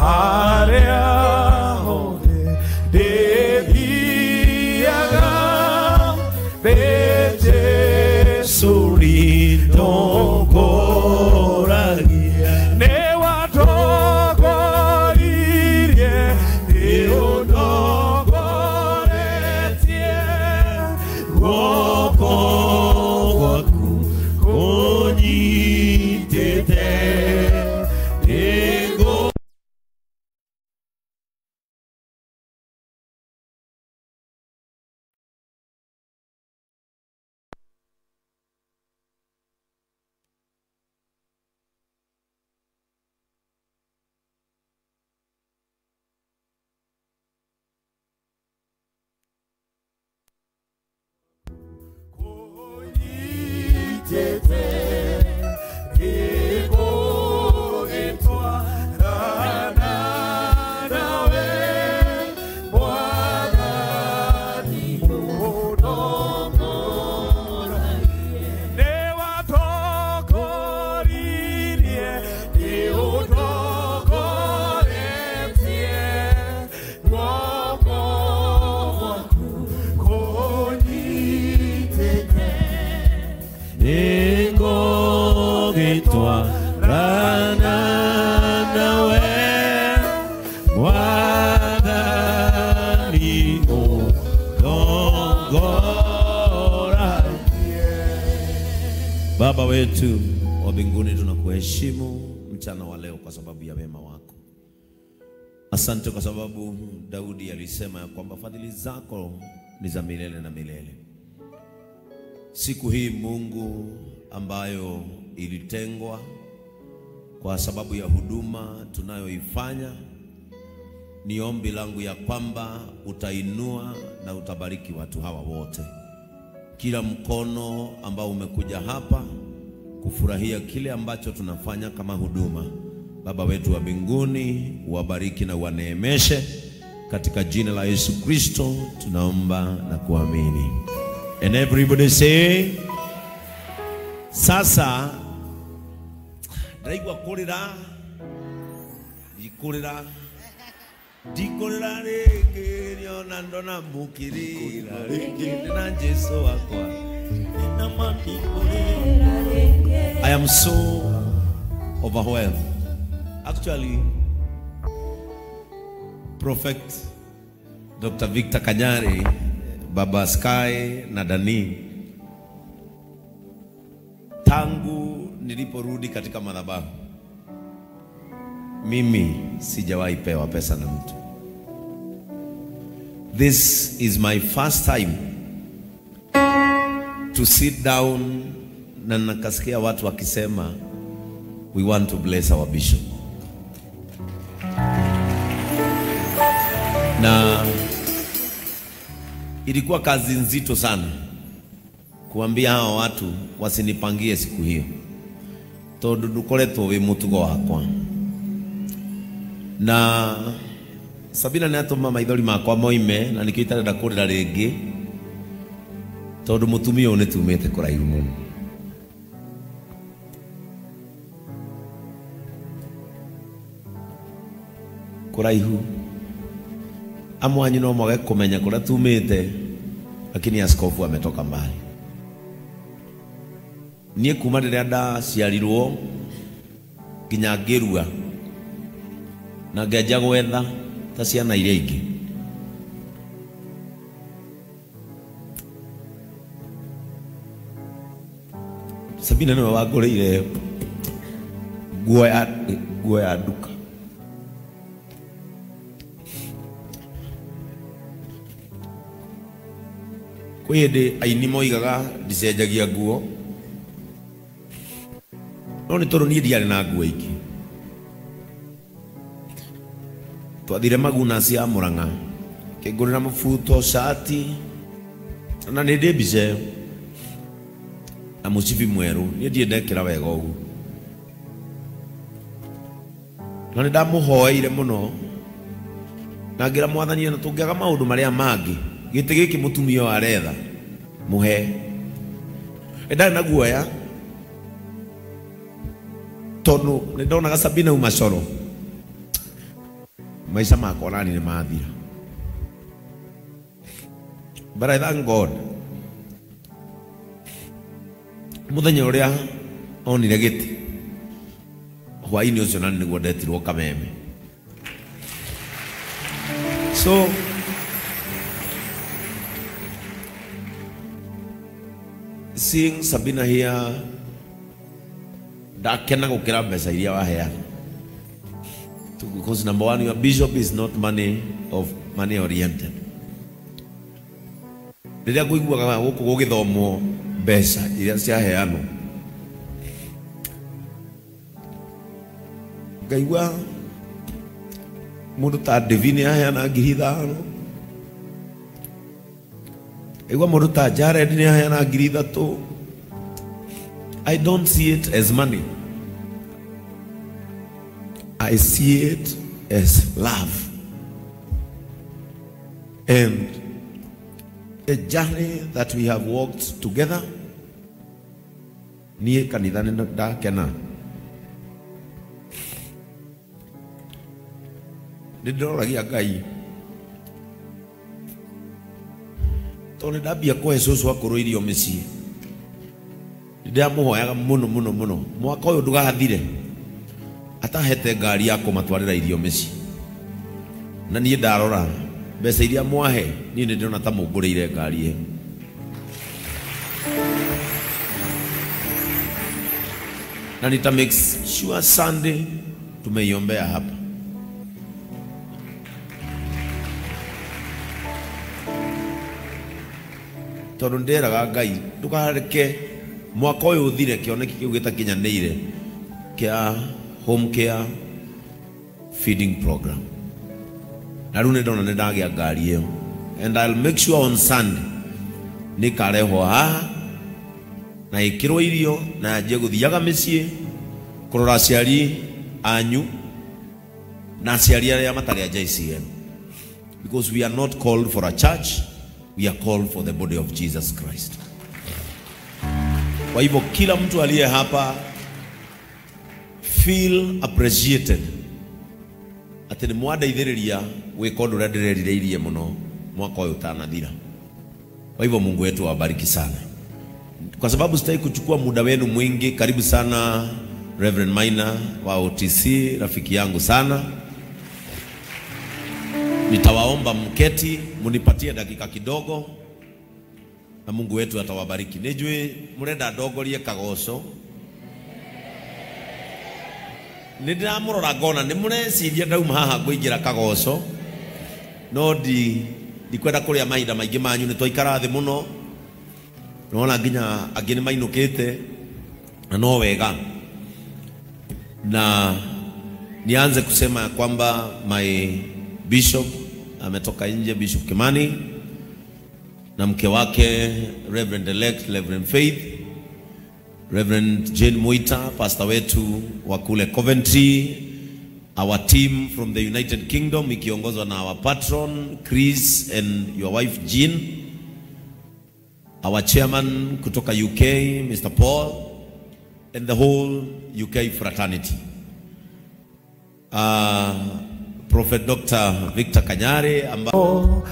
Harĩa hothe ndĩthiaga nĩ Jesũ rĩtongoragia. Nĩ watongoririe, nĩ ũndongoretie, guoko gwaku kũnyitĩte. Baba wetu wa mbinguni, tunakuheshimu mchana wa leo kwa sababu ya wema wako. Asante kwa sababu Daudi alisema ya kwamba fadhili zako ni za milele na milele. Siku hii Mungu ambayo ilitengwa kwa sababu ya huduma tunayoifanya, ni ombi langu ya kwamba utainua na utabariki watu hawa wote. Kila mkono ambao umekuja hapa kufurahia kile ambacho tunafanya kama huduma, Baba wetu wa mbinguni, uwabariki na uwaneemeshe. Katika jina la Yesu Kristo tunaomba na kuamini. And everybody say, sasa ndaigua kurira, ndikurira, ndikurira rĩngĩ, nĩona ndona mũkĩrĩra rĩngĩ na Jesu wakwa. I am so overwhelmed. Actually, Prophet Dr. Victor Kanyari, Baba Sky na Dani, tangu niliporudi katika madhabahu, mimi sijawahi pewa pesa na mtu. This is my first time to sit down na nakasikia watu wakisema we want to bless our bishop. Na ilikuwa kazi nzito sana kuambia hawa watu wasinipangie siku hiyo, tondu ndukoretwo wi mutugo wakwa. Na Sabina nĩ atũma maithori makwa moime, na nĩkĩo itarenda kũrĩra rĩngĩ, tondũ mũtumia ũyũ nĩtumĩte kũraihu mũno. Kũraihu amwe anyu no mwage kũmenya kũrĩa tumĩte, lakini askofu ametoka mbali. Niĩ kuma rĩrĩa ndaciarirwo nginya ngĩrua na ngĩanjia gwetha ta ciana iria ingĩ, Sabina nĩwe wangũrĩire nguo ya nduka. Kwĩ hĩndĩ aini moigaga ndicenjagia nguo, no nĩ tondũ niĩ ndiarĩ na nguo ingĩ. Twathire Maguna cia Murang'a, kĩngũrĩra mũbuto, cati, na nĩ ndĩ mbica ĩyo na mũcibi mwerũ. Niĩ ndirĩ ndekĩra wega ũguo, na nĩ ndamũhoeire mũno na ngĩra Mwathani, na tũngĩaga maũndũ marĩa mangĩ, gĩtĩ gĩkĩ mũtumia ũyũ aretha mũhe. Ndarĩ na guoya tondũ nĩ ndonaga Sabina uma coro. Maica makwa nani nĩ mathira. But I thank God. Muthenya ũrĩa onire gĩtĩ hwainĩ ũcio nani nĩguo ndetirwo Kameme. So seeing Sabina here, ndakena gũkĩra mbeca iria waheana. Because number one, your bishop is not money oriented. Rĩrĩa ngũiguaga gũkũ gũgĩthomwo mbeca iria ciaheanwo, ngaigua mũndũ ta Devine aheana 5,000, ngaigua mũndũ ta Jared nĩ aheana 3,000. I don't see it as money. I see it as love. And a journey that we have walked together. Niĩ kanitha nĩ ndakena. Nĩ ndĩroragia Ngai tondũ nĩ ndambia kũhe cũcũ akũrũ irio mĩciĩ. Nĩ ndĩramũhoyaga mũno mũno mũno, mwaka ũyũ ndũgathire atahete ngari ya kũmatwarĩra irio mĩciĩ. Na niĩ ndarora mbeca iria mwahe, niĩ nĩ ndĩrona ta mũngũrĩire ngari ĩyo. Na nita make sure Sunday tumeiombea hapa. Tondũ ndĩraga Ngai ndũkareke mwaka ũyũ ũthire kĩoneki kĩu gĩtakinyanĩire kĩa home care feeding program. Na rĩu nĩ ndona nĩ ndagĩa ngari ĩyo. And I'll make sure on Sunday nĩkarehwo haha na ĩkĩrwo irio na yanjie gũthiaga mĩciĩ kũrora aciari anyu na aciari arĩa matarĩ a JCM. Because we are not called for a church, we are called for the body of Jesus Christ. Kwa hivyo kila mtu aliye hapa feel appreciated. Atĩ nĩ mwandeithĩrĩria gwĩka ũndũ ũrĩa ndĩrerirĩirie mũno mwaka ũyũ ũtanathira. Kwa hivyo Mungu wetu awabariki sana. Kwa sababu sitaki kuchukua muda wenu mwingi, karibu sana Reverend Maina wa OTC, rafiki yangu sana. Nitawaomba mketi, munipatie dakika kidogo na Mungu wetu atawabariki. Nijui murenda ndongorie kagoco. Nĩ ndĩramũrora ngona nĩ mũreciria ndauma haha ngũingĩra kagoco, no ndikwenda kũrĩa mahinda maingĩ manyu. Nĩ twaikara thĩ mũno, nĩwona nginya angĩ nĩ mainũkĩte, na no wega. Na nianze kusema ya kwamba my bishop ametoka nje, Bishop Kimani, na mke wake Reverend elect Reverend Faith, Reverend Jane Muita, pastor wetu wa kule Coventry, our team from the United Kingdom ikiongozwa na our patron Chris and your wife Jean, our chairman kutoka UK Mr. Paul, and the whole UK fraternity. Prophet Dr. Victor Kanyari ambao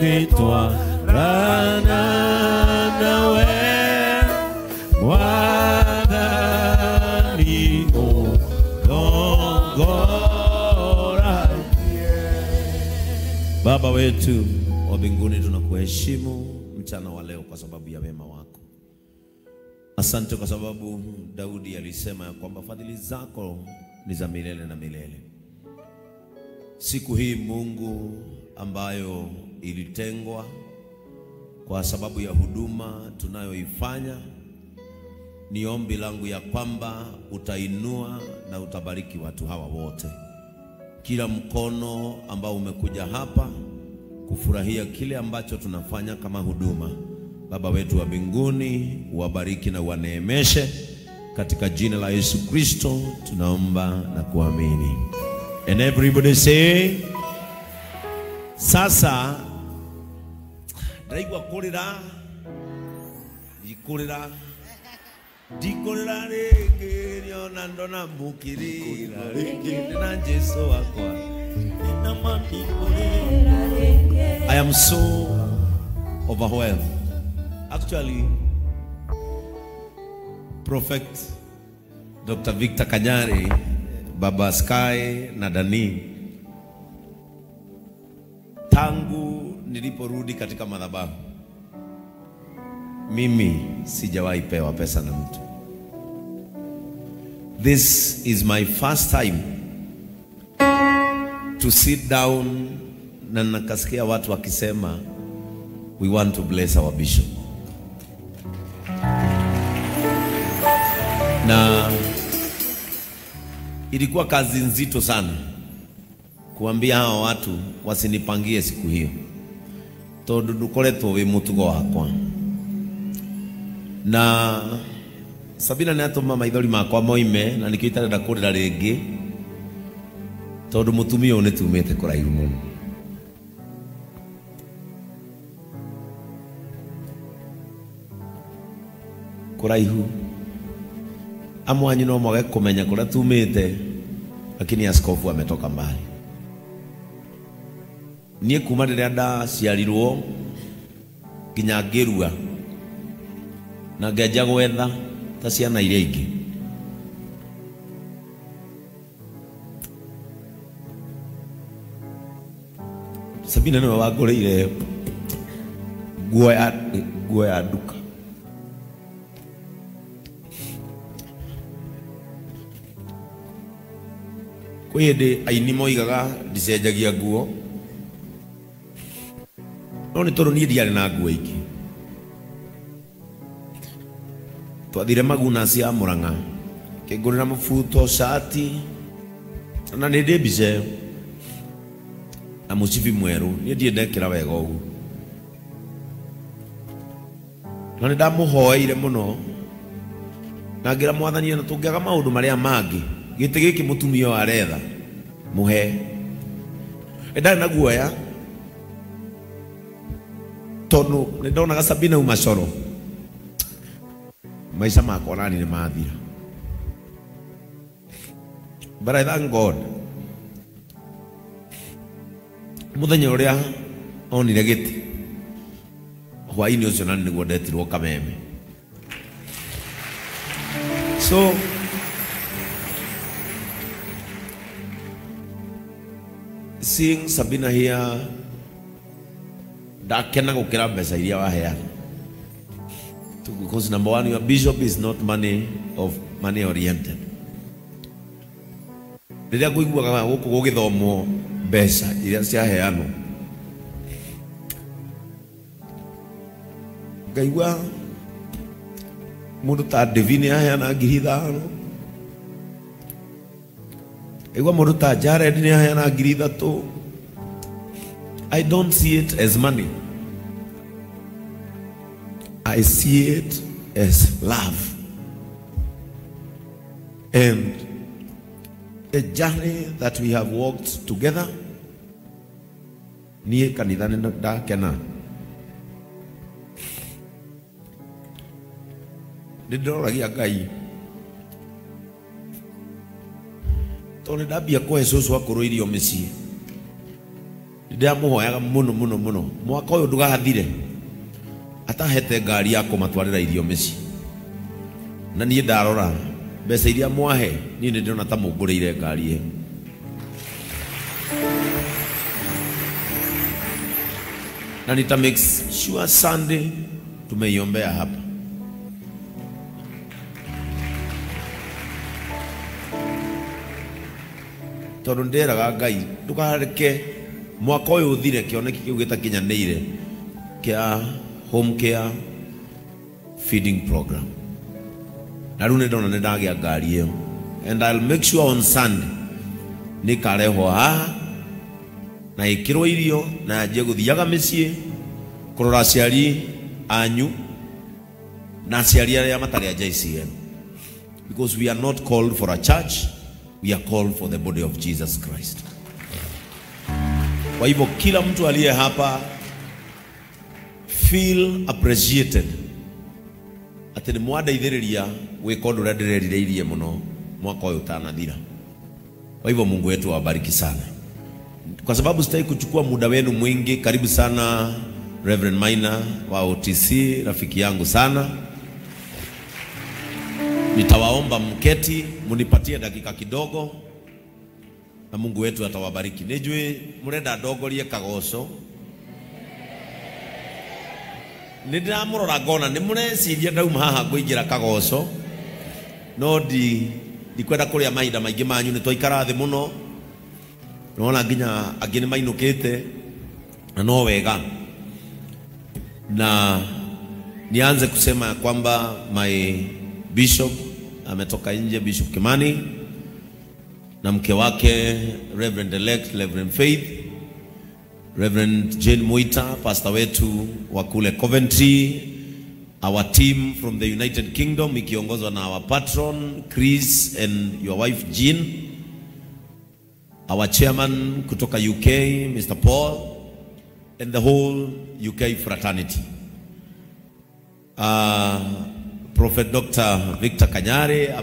Tũgĩtwarana nawe Mwathani ũndongoragie. Baba wetu wa mbinguni, tunakuheshimu mchana wa leo kwa sababu ya wema wako. Asante kwa sababu Daudi alisema ya kwamba fadhili zako ni za milele na milele. Siku hii Mungu ambayo ilitengwa kwa sababu ya huduma tunayoifanya, ni ombi langu ya kwamba utainua na utabariki watu hawa wote. Kila mkono ambao umekuja hapa kufurahia kile ambacho tunafanya kama huduma, Baba wetu wa mbinguni, uwabariki na uwaneemeshe. Katika jina la Yesu Kristo tunaomba na kuamini. And everybody say, sasa ndaigua kurira ndikurira ndikurira ringi niona ndona mukirira ringi na Jesu wakwa. I am so overwhelmed. Actually, Prophet Dr. Victor Kanyari, Baba Sky na Dani, tangu niliporudi katika madhabahu, mimi sijawahi pewa pesa na mtu. This is my first time to sit down na nakasikia watu wakisema we want to bless our bishop. Na ilikuwa kazi nzito sana kuambia hawa watu wasinipangie siku hiyo, tondu ndukoretwo wi mutugo wakwa. Na Sabina ni atuma maithori makwa moime na nikio itarenda kurira ringi, tondu mutumia uyu nitumite kuraihu muno. Kuraihu amwe anyu no mwage kumenya kuria tumite, lakini askofu ametoka mbali. Nie kuma riria ndaciarirwo nginya ngirua na ngenja gwetha ta ciana iria ingĩ. Sabina niwe wangũrĩire nguo ya nduka. Kwĩ hĩndĩ aini moigaga ndicenjagia nguo, no nĩ tondũ niĩ ndiarĩ na nguo ingĩ. Twathire Maguna cia Murang'a, kĩngũrĩra mũbuto, cati, na nĩ ndĩ mbica ĩyo na mũcibi mwerũ. Niĩ ndirĩ ndekĩra wega ũguo, no nĩ ndamũhoeire mũno na ngĩra Mwathani, ona tũngĩaga maũndũ marĩa mangĩ, gĩtĩ gĩkĩ mũtumia ũyũ aretha mũhe. Ndarĩ na guoya tondũ nĩ ndonaga Sabina uma coro, maica makwa nani nĩ mathira. But I thank God, muthenya ũrĩa onire gĩtĩ hwaĩ-inĩ ũcio nani nĩguo ndetirwo Kameme. So seeing Sabina here, ndakena gũkĩra mbeca iria waheana. Because number one, your bishop is not money oriented. Rĩrĩa ngũiguaga gũkũ gũgĩthomwo mbeca iria ciaheanwo, ngaigua mũndũ ta Devine aheana 5,000, ngaigua mũndũ ta Jared nĩ aheana 3,000. I don't see it as money. I see it as love. And the journey that we have walked together, niĩ kanitha nĩ ndakena. Nĩ ndĩroragia Ngai tondũ ndambia kũhe cũcũ akũrũ irio mĩciĩ, Ndĩramũhoyaga mũno mũno mũno mwaka ũyũ ndũgathire atahete ngari ya kũmatwarĩra irio mĩciĩ. Na niĩ ndarora mbeca iria mwahe niĩ nĩ ndĩrona ta mũngũrĩire ngari ĩyo. Na nita make sure Sunday tumeiombea hapa. Tondũ ndĩraga Ngai ndũkareke mwaka ũyũ ũthire kĩoneki kĩu gĩtakinyanĩire kĩa home care feeding program. Na rĩu nĩ ndona nĩ ndagĩa ngari ĩyo, and I'll make sure on Sunday nĩkarehwo haha na ĩkĩrwo irio na yanjie gũthiaga mĩciĩ kũrora aciari anyu na aciari arĩa matarĩ a JCM, because we are not called for a church, we are called for the body of Jesus Christ. Kwa hivyo kila mtu aliye hapa feel appreciated atĩ nĩ mwandeithĩrĩria gwĩka ũndũ ũrĩa ndĩrerirĩirie mũno mwaka ũyũ ũtanathira. Kwa hivyo Mungu wetu awabariki sana. Kwa sababu sitaki kuchukua muda wenu mwingi, karibu sana Reverend Maina wa OTC, rafiki yangu sana. Nitawaomba mketi, munipatie dakika kidogo na Mungu wetu atawabariki. Nijui murenda ndongorie kagoco. Nĩndĩramũrora ngona nĩ mũreciria ndauma haha ngũingĩra kagoco, no ndikwenda kũrĩa mahinda maingĩ manyu, nĩ twaikara thĩ mũno, nĩwona nginya angĩ nĩ mainũkĩte, na no wega. Na nianze kusema ya kwamba my bishop ametoka nje, Bishop Kimani, na mke wake Reverend elect Reverend Faith, Reverend Jane Muita, pastor wetu wa kule Coventry, our team from the United Kingdom ikiongozwa na our patron Chris and your wife Jean, our chairman kutoka UK Mr. Paul, and the whole UK fraternity. Prophet Dr. Victor Kanyare.